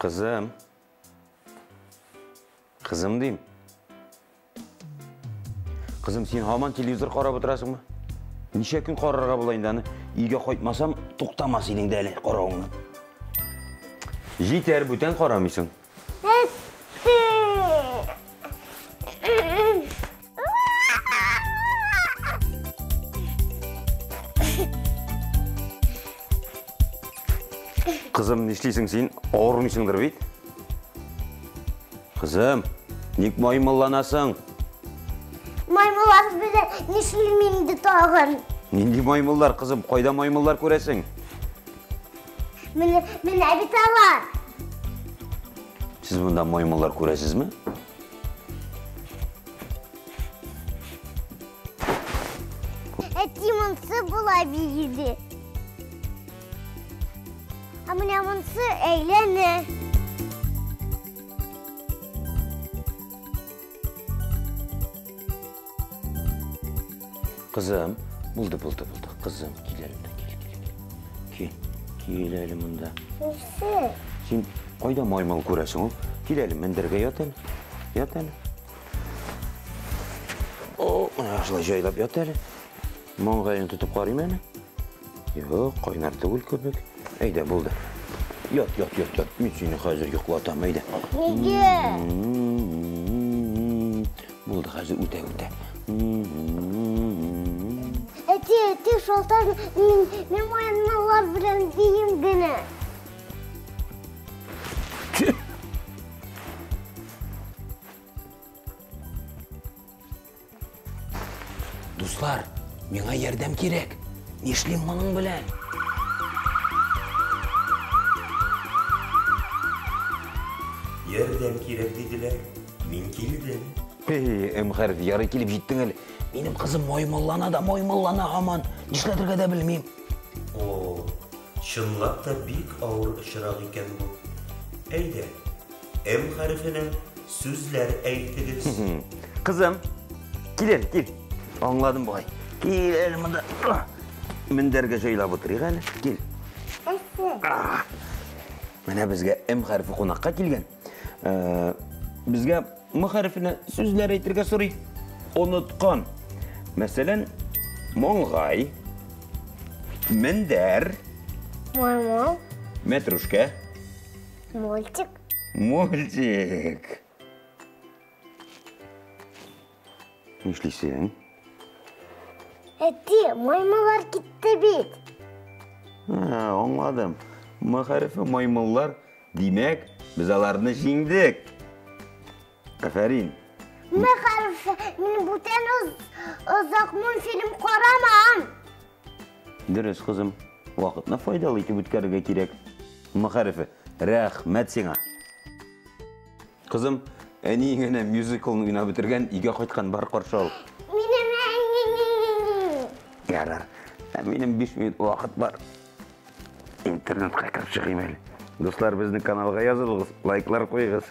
Кызым. Кызым дим. Кызым, син һаман телевизор карап утырасыңмы? Ничә көн карарга була инде аны? Өйгә кайтмасам, туктамас идең дә әле каравыңны. Җитәр, бүтән карамыйсың. Кызым, нишлисең син? Авырмыйсыңдыр бит? Кызым, ник маймылланасың? Маймыллар белән нишлим инде тагын? Нинди маймыллар, кызым? Кайда маймыллар күрәсең? Менә, менә бит алар. Сез монда маймыллар күрәсезме? Әти монсы була биеде. Ә менә монсы әйләнә. Кызым, булды, булды, булды. Кызым, кил әле монда, кил, кил, кил. Кил, кил әле монда. Нәрсә? Син кайда маймыл күрәсең ул? Кил әле, мендәргә ят әле. Ят әле. О, менә шулай җайлап ят әле. Маңгаен тотып карыйм әле. Юк, кайнар түгел кебек. Әйдә, булды. Ят, ят, ят, ят. Мин сине хәзер йоклатам, әйдә. Нигә? Булды, хәзер үтә, үтә. Әти, әти, шалтан, мин, мин маймыллар белән биим генә. Дуслар, миңа ярдәм кирәк. Нишлим моның белән? Ярдәм кирәк диделәр. Мин килдем. Эй, М хәрефе, ярый килеп җиттең әле. Минем кызым маймыллана да маймыллана һаман. Нишләтергә дә белмим. О, чынлап та бик авыр очрак икән бу. Әйдә, М хәрефенә сүзләр әйтегез. Кызым, кил әле, кил. Аңладым бугай. Кил әле монда. Мендәргә җайлап утырыйк әле. Кил. Менә безгә М хәрефе кунакка килгән. Безгә М хәрефенә сүзләр әйтергә сорый. Оныткан. Мәсәлән, маңгай, мендәр, Маймыл, мәтрүшкә, мультик. мультик. Нишлисең? Әти, маймыллар китте бит. Ә, аңладым. М хәрефе маймыллар. Димәк, без аларны җиңдек. Афәрин. М хәрефе, мин бүтән озак мультфильм карамам. Дөрес, кызым. Вакытны файдалы итеп үткәрергә кирәк. М хәрефе. Рәхмәт сиңа. Кызым, әниең әнә мюзиклны уйнап бетергән, өйгә кайткан, бар каршы ал. Минем әни. Ярар. Ә минем 5 минут вакыт бар. Интернетка кереп чыгыйм әле. Дуслар, безнең каналга язылыгыз, лайклар куегыз.